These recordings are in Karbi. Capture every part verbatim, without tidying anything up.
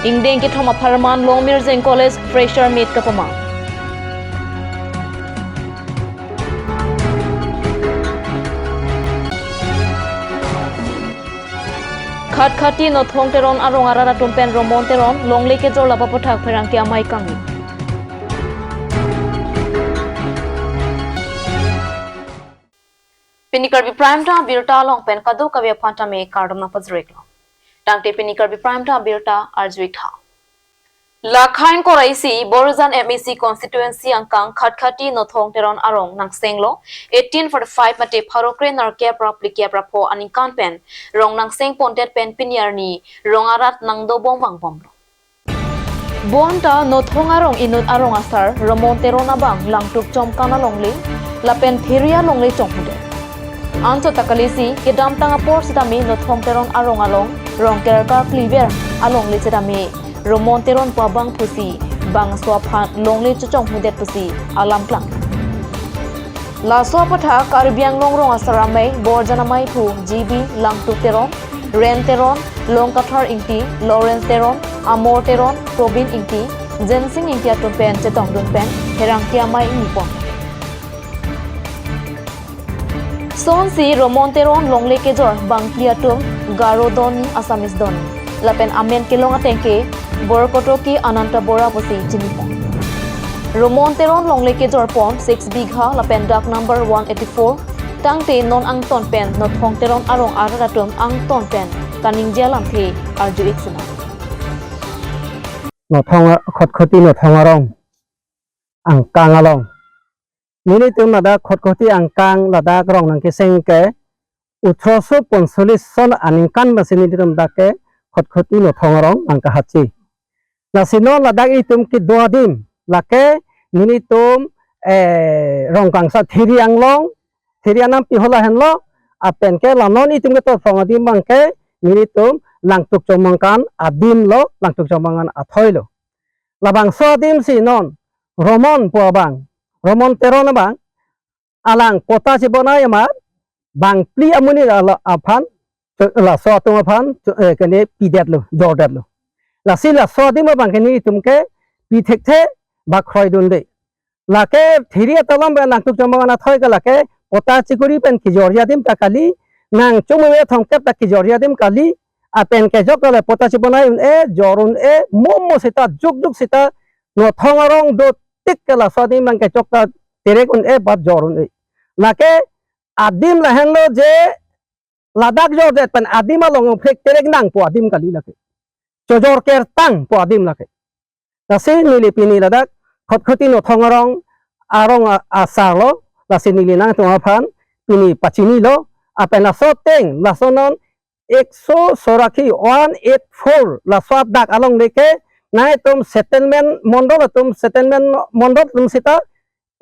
Ingdeng kethom apharman Longmirjeng College Fresher Meet kapamang. Khatkhati Nothong Teron arong arat atum pen Romon Teron longle kejor lapu aphuthak pherangke amei kangni. Pini Karbi Prime Time abirta along pen kadokave aphan tame kardom nangpajir-iklo. Tangte pini Karbi Prime Time abirta arju-ik tha. Lakha ingkoi ra isi Borjan M A C constituency angkang Khatkhati Nothong Teron arong nangsenglo eighteen forty-five mate pharo kre nerkep ra phlikep ra pho aningkan pen rong nangseng pondet pen pini arni rong arat nangdobom vangbomlo. Bonta Nothong arong inut arong asar Romon Teron abang langtuk chomkan alongle lapen thiri alongle chonghudet. Anchot ta kalisi kedamtang apor sitame Nothong Teron arong along rong kerka kliber alongle sitame Romon Teron pu abangphu si bangso aphan longle chochonghudet pusi alam klang. Laso aphuthak Karbi Anglong rong asar amei Borjan ameiphu G B Langtuk Teron, Ren Teron, Longkathar Ingti, Lawrence Teron, Amor Teron, Probin Ingti, Jensing Ingti atum pen chetongdun pen pherangke amei ingni pon. Sonsi Romon Teron longle kejor bangphli atum Garo doni, Assamese doni lapen amen kelong ateng ke Borkotoki Ananta Bora pusi chini pon. Romon Teron longle kejor pon six bigha lapen dak number one eighty-four, tangte non angton pen Nothong Teron arong arat atum angton pen kaningje alamthe arju-ik sinang. Nothong a-, Khatkhati Nothong arong angkang along. Nelitum ladak Khatkhati angkang ladak rong nangkeseng ke athroso ponsolis son aningkan pensi nelitum dak ke Khatkhati Nothong arong nangkahatsi. Lasi non ladak itum kedo adim, lake nelitum, eh, Rongkangsa thiri anglong, thiri anam pihola henlo, apen ke la non itum kedo phrong adim abang ke nelitum langtuk chomangkan adim lo, langtuk chomangkan athoi lo. Labangso adim si non Romon pu abang, Romon Teron abang, alang pota chibonai amat bangphli amonit ala aphan, laso atum aphan, eh, kene pidetlo, jordetlo. Lasi laso adim abang ke nelitum ke pithekthe ba kroidunde. Lake thiri atalom pen langtuk chomangkan athoi ke lake pota chikuri pen kejorji adim ta kali, nang chumume thomkep ta kejorji adim kali, apen kejok ta le pota chibonai un-e, jor un-e, momo seta, jukjuk seta, Nothong arong dotik ke laso adim abang kejok ta terek un-e ba jor un-e. Lake adim lahenlo je ladak jordet pen adim along phek terek nangpo adim kali lake. Chojor kertang po adim lake. Lasi neli pini ladak Khatkhati Nothong arong, arong a-, asar lo, lasi neli nangtum aphan pini pachinilo, apen laso ateng, laso non ekso soraki one eight four, laso adak alongle ke, nangtum settlement mondol atum, settlement mondol atum seta,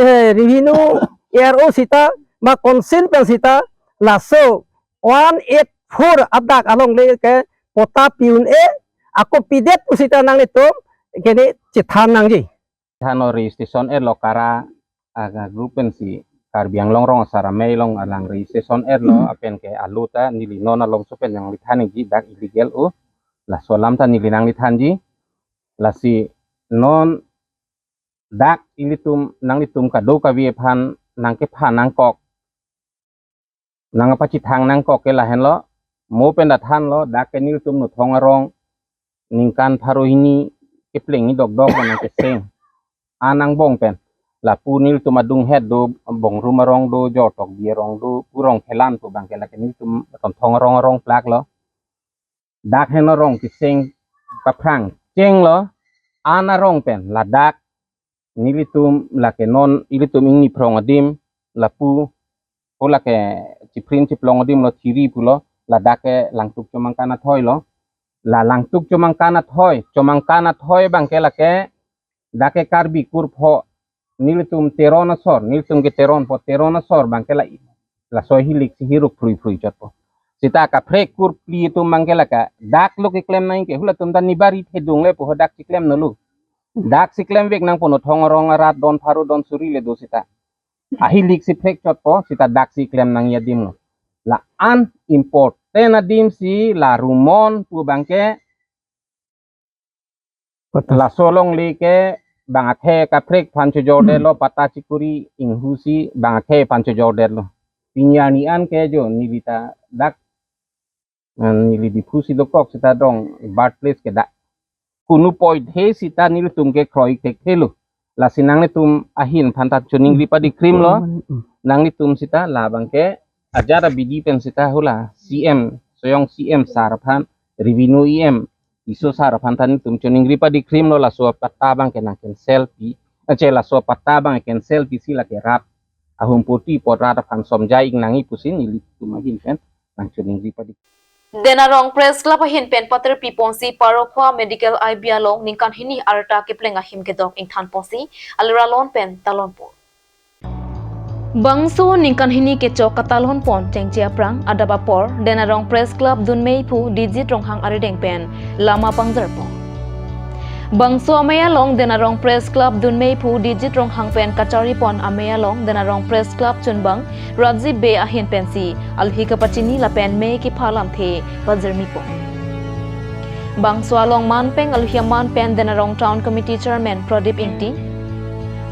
eh, revenue A R O seta, ma council pen seta, laso one eight four adak alongle ke pota pi un-e, ako pidet pu seta nanglitum kene chethan nangji. Thanlo registration etlo kara, ah, group pensi Karbi Anglong rong asar amei along alang registration etlo, apen ke alo ta neli non alongso pen nangli thanji dak illegal o, laso alam ta neli nangli thanji, lasi non dak ilitum nanglitum kadokave aphan nangkepha nangkok, nangpachethang nangkok ke lahenlo, mo pen ta thanlo, dak ke nelitum Nothong arong ningkan pharo hini kepleng ni dokdok nangkeseng. Anang bong pen. Lapu nelitum adunghet do, Bongrum arong do, Jortokbi arong do, pu rong phelan pu abang ke lake nelitum Nothong arong arong plak lo. Dak henlo rong keseng paphrang chenglo, an arong pen ladak nelitum lake non ilitum ingni phrong adim lapu, pu lake chiprin chiplong adim lo thiri pulo, ladak ke langtuk chomangkan athoi lo. La langtuk chomangkan athoi, chomangkan athoi abang ke lake dak ke Karbi kurpho, nelitum Teron asor, nelitum ke Teron po, Teron asor abang ke la, laso hilik si hiruk phrui phrui chotpo. Seta kaprek kurphli atum abang ke lake dak lo keklem nangji ke, hulatum ta nibari thedung le po ho dak chiklemnolu. Dak si klemvek nangpo, Nothong arong arat don pharo don suri le do seta. Ahilik si prek chotpo, seta dak si klem nangji adim lo. La an important adim si la Romon pu abang ke Laso alongle ke bang akhei kaprek aphan chojordetlo, patta chikuri inghu si bang akhei aphan chojordetlo. Pini arni an ke jo neli ta dak, eh, neli Diphu si dokok seta dong birthplace ke dak. Kunu poithe seta nelitum ke kroi thekthelo. Lasi nanglitum ahin aphan ta choningri padikrimlo. Mm. Nanglitum seta labang ke ajat abidi pen seta hula C M, soyong C M sir aphan, revenue E M, Tisso sir aphan ta nelitum choningri padikrimlo, laso patta abang ke nang cancel pi, eh, che, laso patta abang cancel pisi lake rat ahum poti apot rat aphan somjai ik nangji pusi nelitum ahin pen nang choningri padi. Denarong Press Club ahin pen paterpi ponsi Parokhowa Medical I B along ningkan hini arta kepleng ahim kedok ingthan ponsi alura lon pen talonpo. Bangso ningkan hini kechok katalon pon chengche aphrang adap apor Denarong Press Club dunmei aphu Dijit Ronghang arideng pen lama pangjarpo. Bangso amei along Denarong Press Club dunmei aphu Dijit Ronghang pen kacharli pon amei along Denarong Press Club chunbang Rajiv Bey ahin pensi alohi kapachini lapen mei kepha lamthe pajirmi pon. Bangso along manpeng alohi aman pen Denarong Town Committee Chairman Pradip Ingti,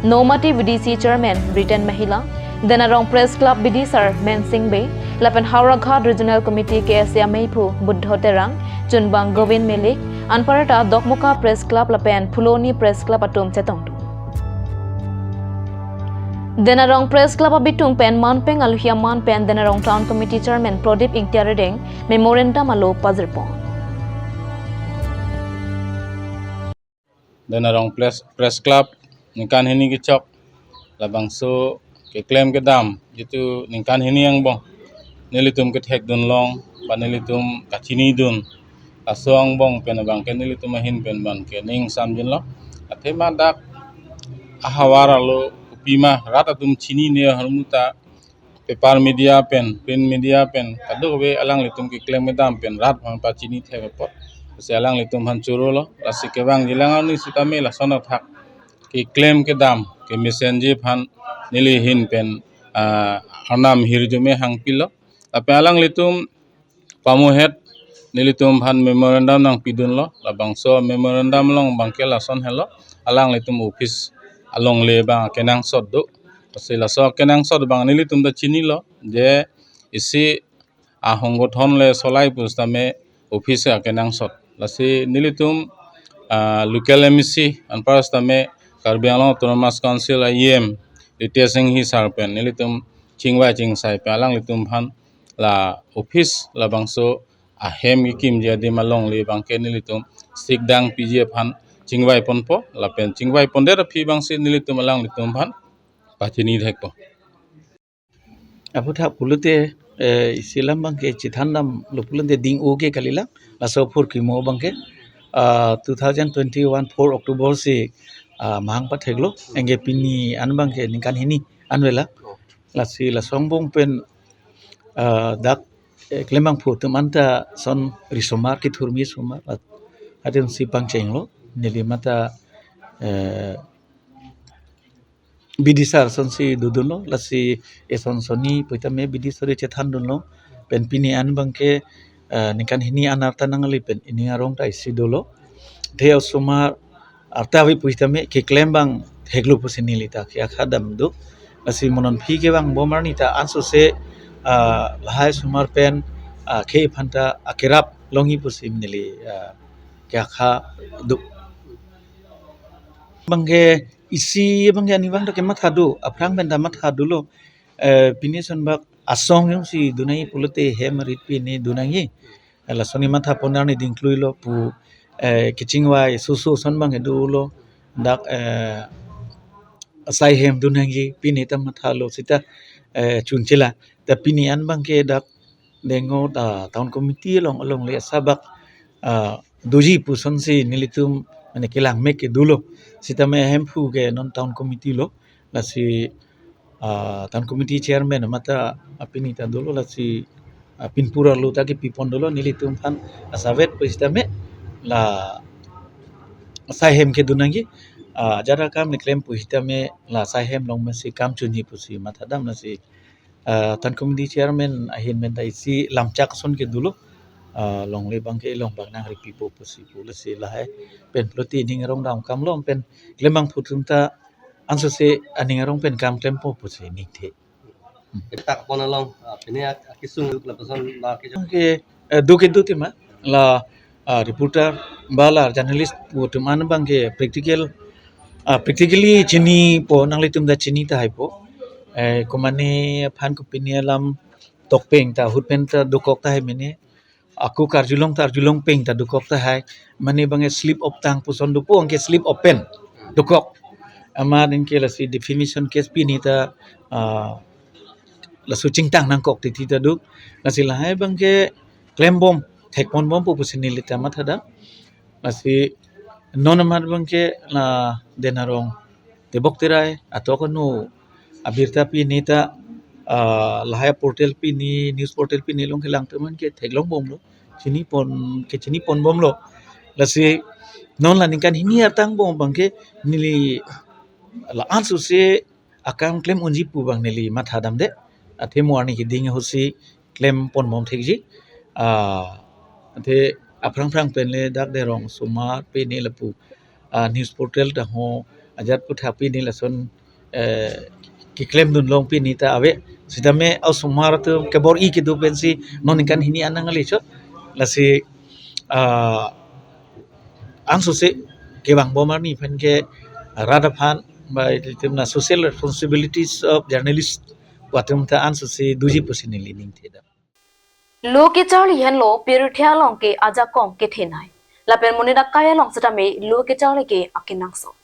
Nomati V D C Chairman Britain Mahila, Denarong Press Club B D sir Mensing Bey, lapen Howraghat Regional Committee K S A amei aphu Buddho Terang, chunbang Govind Melik, anparta Dokmoka Press Club lapen Phuloni Press Club atum chetongdun. Denarong Press Club abitung pen manpeng alohi aman pen Denarong Town Committee Chairman Pradip Ingti arideng memorandum alo pajirpon. Denarong Press, Press Club ningkan hini kechok labangso keklem kedam jitu ningkan hini angbong nelitum kethekdun long, ba nelitum kachinidun, laso angbong pen abang ke nelitum ahin pen ban ke ning samjinlo. Athema dak ahavar alo kopima rat atum chinine ahormu ta paper media pen, print media pen, kadokave alanglitum keklem kedam pen rat aphan pachini thek apot, lasi alanglitum aphan chorolo. Lasi kevangjilang arni sitame lason athak keklem kedam kemesen ji aphan neli ahin pen, ah, arnam hirjume hangpilo. Lapen alanglitum pamuhet nelitum aphan memorandum nangpidunlo. Labangso memorandum along abang ke lason helo, alanglitum office alongle abang kenangsot do. Lasi laso kenangsot abang nelitum ta chinilo je isi ahonggothon le solai pusitame office akenangsot. Lasi nelitum, ah, local M A C anpar sitame Karbi Anglong Autonomous Council a E M Ritesh Enghi sir pen nelitum chingvai chingsai pen alanglitum aphan la office labangso ahem kekimji adim alongle abang ke nelitum sikdang piji aphan chingvai ponpo, lapen chingvai pondet aphi abangsi nelitum alanglitum aphan pachini thekpo. Aphuthak pulote, eh, isi alam abang ke chethandamlo pulote ding-o ke kalilang, laso aphurkimo abang ke, ah, two thousand twenty-one four October si, ah, mahang patheklo, anke pini an abang ke ningkan hini an avelo. Lasi laso angbong pen, ah, dak, eh, klembangphu atum anta son risomar kethurmi somar, ah, atum si pangchenglo, neli matha, eh, B D sir asonsi dodunlo, lasi eson sonni pusitame B D sir chethandunlo. Pen pini an abang ke, eh, ningkan hini an arta nangle pen ining arong ta isi dolo. Athe osomar arta ave pusitame keklem abang theklo pusi neli ta ke akha dam do. Lasi mo non aphi kevang bom arni ta ansose, ah, lahai osomar pen, ah, khei aphan ta akerap longji pusi neli, ah, ke akha do. Abang ke isi abang ke arnivang ta kematha do, aphrang pen ta matha dolo. Eh, pini ason bak asong jongsi dun nangji pulote hem arit pine dun nangji. Eh, lason ne matha pon arni dingkluilo pu, eh, kechingvai soso ason abang ke dolo. Dak, eh, asai hem dun nangji pine ta mathalo seta, eh, chunchela. Ta pini an abang ke dak dengo ta town committee along alongle asabak, ah, doji pu asonsi nelitum mane kelang mek ke dolo. Sitame ahemphu ke non town committee lo. Lasi, ah, town committee chairman matha apini ta dolo, lasi, ah, pinpur arlo ta kepipon dolo nelitum aphan asavet pusitame la asai hem ke dun nangji, ah, ajat akam keklem pusitame la asai hem along mesi kam chunji pusi mathadam. Lasi, ah, town committee chairman ahin pen ta isi lamchak ason ke dolo. ah, longle abangke longbak nangripipo pusi pu, lasi lahai pen pulote ning arong dam kam long pen klembangphu atum ta ansose aning arong pen kam klempo pusi ningthe. Ketak pon along, ah, pine ak-, akesung duk lapuson ba ke jong. Ke, eh, duk kedo tema la, ah, reporter ba la journalist pu atum an abangke practical, ah, practically chinipo, nanglitum ta chini tahaipo. Eh, komane aphan kopine alam tokpeng ta ahut pen ta dokok tahai mene. Ako karjulong ta arjulong peng ta dokok tahai. Mane abangke slip of tongue puson dopo, anke slip of pen dokok. Amat anke lasi defamation case pini ta, ah, laso chingtang nangkok titi ta duk. Lasi lahai abangke klembom, thekponbompo pusi neli ta mathadam. Lasi non amat abangke la den arong tebok terai atok anu abirta pini ta, ah, lahai portal pini, news portal pini along kelang teman ke theklongbomlo, chinipon, kechiniponbomlo. Lasi non la ningkan hini artang bom abangke neli la ansose akam klem unji pu abang neli mathadamde. Athe mo arni keding ahutsi klemponbom thekji. Ah, athe aphrang phrang pen le dak derong osomar pini lapu, ah, news portal ta ho ajat puthak pini lason, eh, keklemdun long pini ta ave. Sitame osomar atum kebor-i kedo pensi non ningkan hini an nangle chot. Lasi, ah, ansose kevangbom arni pen ke rat aphan ba itum na social responsibilities of journalist pu atum ta ansose doji pusi neli ningthedam. Lo kecharli henlo pirthe along ke ajakong kethenei. Lapen monit akai along setame lo kecharli ke akenangsot.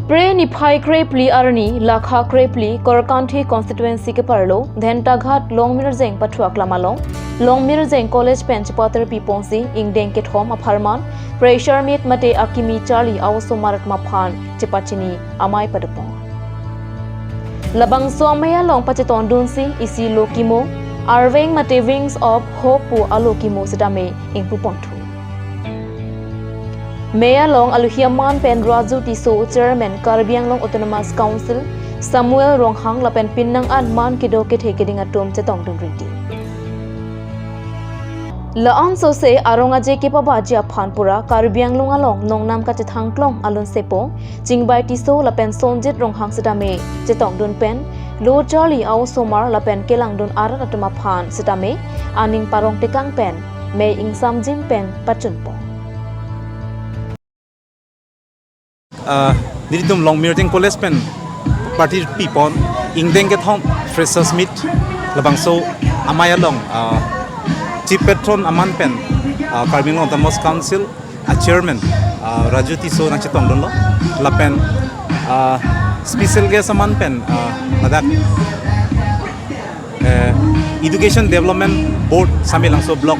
Phre niphai krephli arni lakha krephli Korkanthi constituency keparlo Dhentaghat Longmirjeng pathuak lam along Longmirjeng College pen chepaterpiponsi ingdeng kethom apharman pressure meet mate akimi charli a-osomar atum aphan chepachini amei padopon. Labangso amei along pachetongdunsi isi lo kimo, Arveng mate Wings of Hope pu alo kimo setame ingpuponthu. Mei along aluhi aman pen Raju Tisso, Chairman Karbi Anglong Autonomous Council, Samuel Ronghang lapen penang an man kedo kethe keding atum chetongdun rinti. La ansose arong aje kepabaji aphan pura Karbi Anglong along nongnam kachethangklong alun sepo, Chingbai Tisso lapen Sonjit Ronghang setame chetongdun pen, lo charli a-osomar lapen kelangdun arat atum aphan setame aning parong tekang pen mei ingsamjin pen pachunpon. Ah, nelitum Longmirjeng College pen party pipon ingdeng kethom freshers meet labangso amei along, ah, chief patron aman pen, ah, Karbi Anglong Autonomous Council a-chairman, ah, Raju Tisso nangchetongdunlo. Lapen, ah, special guest aman pen, ah, ladak, eh, Education Development Board Samelangso Block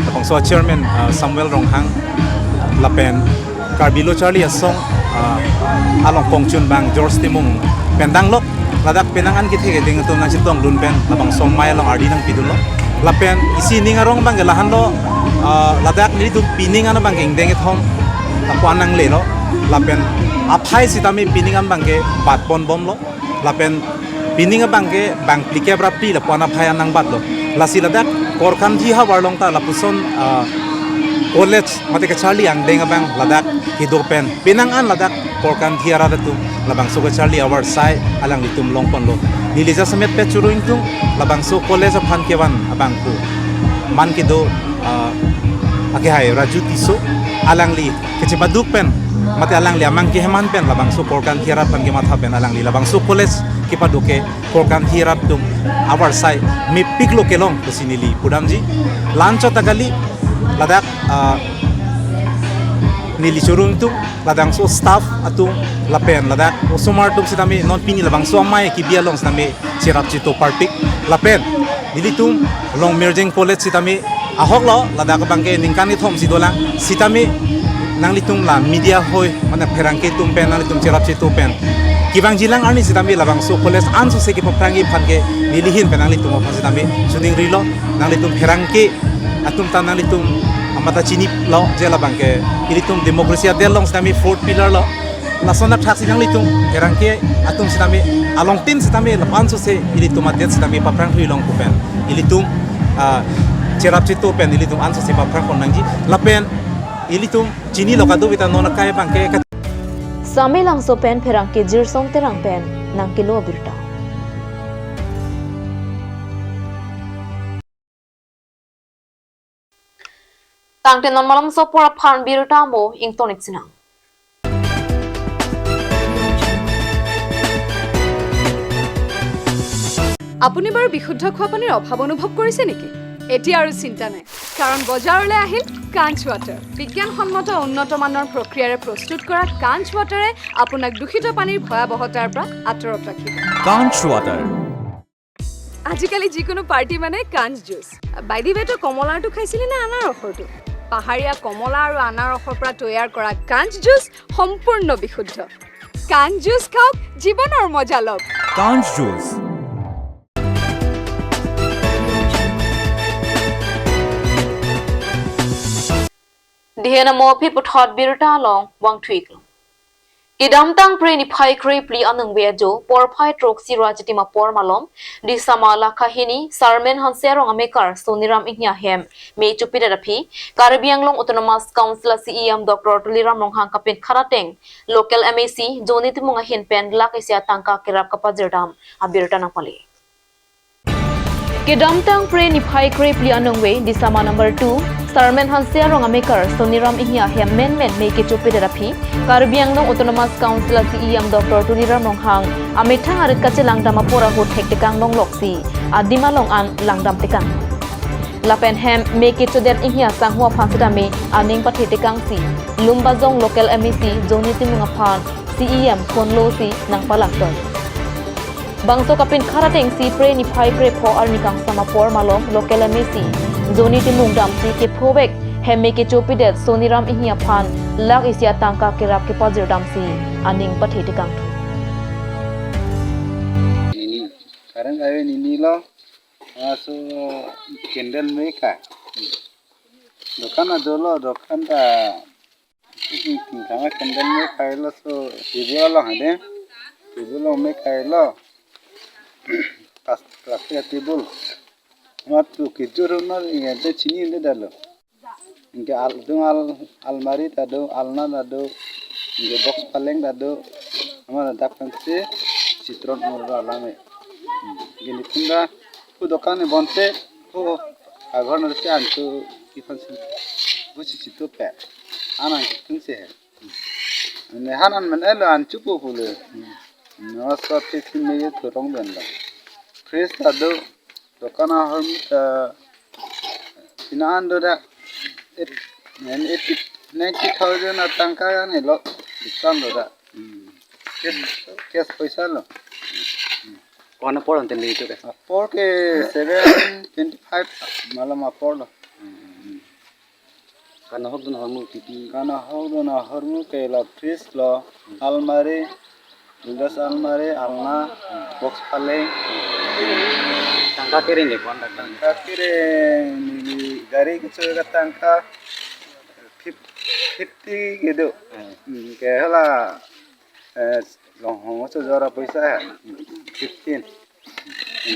labangso a-chairman, ah, Samuel Ronghang, lapen Karbi Lo Charli Asong, ah, along kongchunbang George Timung pen danglok, ladak penang an kethe keding atum nangchetongdun pen labangso amei along ardi nangpidunlo. Lapen isi ning arong abangke lahenlo, ah, ladak nelitum pining an abangke ingdeng kethom lapu-an nanglelo. Lapen aphai setame pining an abangke batponbomlo. Lapen pining abangke bang phlikep ra phli lapu-an aphai an nangbatlo. Lasi ladak Korkanthi havar along ta lapuson, ah, college mate kacharli angdeng abang ladak kedo pen penang an ladak Korkanthi arat atum labangso kacharli avarsai alanglitum longponlo. Neli jasemet pet churu ingtung labangso college aphan kevan abangphu man kedo, ah, akehai Raju Tisso, alangli kachepajok pen mate alangli amang keheman pen labangso Korkanthi arat aphan kematha pen alangli labangso college kepado ke Korkanthi arat atum avarsai mepiklo kelong pusi neli pudamji. La anchot ta kali, ladak, ah, neli churu ingtung, labangso staff atum lapen ladak osomar atum setame non pini labangso amei kebi along setame cherap cheto parpik. Lapen nelitum Longmirjeng College setame ahoklo, ladak abangke ningkan kethom si dolang. Setame nanglitum la media hoi, mane pherangke atum pen nanglitum cherap cheto pen kevangjilang arni setame labangso college ansose kepaphrangji aphan ke neli ahin pen nanglitum aphan setame choningrilo. Nanglitum pherangke atum ta nanglitum amata chinilo je labangke ilitum democracy adet along setame fourth pillar lo. Lason athaksi nanglitum pherangke atum setame alongtin setame lapu ansose ilitum adet setame paphrang thuilong pu pen ilitum, ah, Cherap cheto pen ilitum ansose paphrang pon nangji. Lapen ilitum chinilo kadokave ta non akai abangke ka- Samelangso pen pherangke Jirsong Terang pen nangkelo abirta. Tangte non malomso apor aphan birta mo ingtonik sinang. আপুনি বাৰু বিশুদ্ধ খোৱা পানীৰ অভাৱ অনুভৱ কৰিছে নেকি? এতিয়া আৰু চিন্তা নাই, কাৰণ বজাৰলৈ আহিল কাঞ্চ ৱাটাৰ। বিজ্ঞানসন্মত উন্নত মানৰ প্ৰক্ৰিয়াৰে প্ৰস্তুত কৰা কাঞ্চ ৱাটাৰে আপোনাক দূষিত পানীৰ ভয়াৱহতাৰ পৰা আঁতৰত ৰাখিব। কাঞ্চ ৱাটাৰ। আজিকালি যিকোনো পাৰ্টি মানে কাঞ্চ জুচ। বাই দি ৱে, তই কমলাৰটো খাইছিলি নে আনাৰসৰটো? পাহাৰীয়া কমলা আৰু আনাৰসৰ পৰা তৈয়াৰ কৰা কাঞ্চ জুচ সম্পূৰ্ণ বিশুদ্ধ। কাঞ্চ জুচ খাওক, জীৱনৰ মজা লওক। কাঞ্চ juice. Dihen amo aphi puthot birta along vangthuiklo. Kedamtang Phre niphai krephli aningve ajo porphai throksi ra chitim apor malom, Disama lakha hini Sarmen Hanse arong amekar Soniram Inghi ahem me chopidet aphi, Karbi Anglong Autonomous Council a C E M Doctor Tuliram Ronghang kapinkhat ateng local M A C Johnny Timung ahin pen lakh isi atangka kerap kapajirdam abirta nangpale. Kedamtang Phre niphai krephli aningve Disama number two, Sarmen Hanse arong amekar Soniram Inghi ahem menmen me kechopidet aphi, Karbi Anglong Autonomous Council a C E M Doctor Tuliram Ronghang amethang arit kachelangdam apor ahut thektekang longloksi adim along an langdam tekang. Lapen hem me kechodet Inghi asangho aphan sitame aning pathe tekangsi, Lumbajong local M A C Johnny Timung aphan C E M phone losi nangpalangtoi. Bangso kapinkhat atengsi Phre niphai krepho arni kangsam apor malom local M A C Johnny Timung damsi kephovek hem me kechopidet Soniram Inghi aphan lakh isi atangka kerap kepajirdamsi aning pathe tekangthu. Nini, current ave nini lo, aso candle me ka. Dokan adolo, dokan ta Tingthang candle me kailo, so table along hade. Table along me kailo. Pas plastic table. Amat tu kijur na ingte chini inde dalo. Ingke al dung al almari ta do, alna ta do. Ingke box paleng ta do. Amat dak kan si citron umur alame. Gini tunda ku dokan ni bonte ku aghor na si antu ipan si ku si situ pe. Anang situ si he. Ne hanan men elo an chupu pule. No so ti ti me ye thurong ben lo. Fridge ta do, dokan ahormu ta ina an do da. Et, nen eighty, ninety thousand atangka an elo. Discount lo da. Hmm. Cash, cash paisa lo. Kona apor ante le itu ke? Apor ke seven twenty-five malam apor lo. Hmm. Kanahok dun ahormu pipi. Kanahok dun ahormu ke la fridge lo, almari, Windows almari, alna, box paleng. Tangka kereng ke kwan tangka? Tangka kereng, neli gari kecho ka tangka fif-, fifty ke do. Hmm. Hmm, ke hala, eh, longhong so jora paisa hai. Fifteen.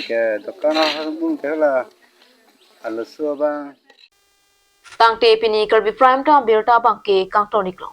Ke dokan ahormu ke hala, aluso abang. Tangte pini Karbi Prime Time birta abangke kangtoniklo.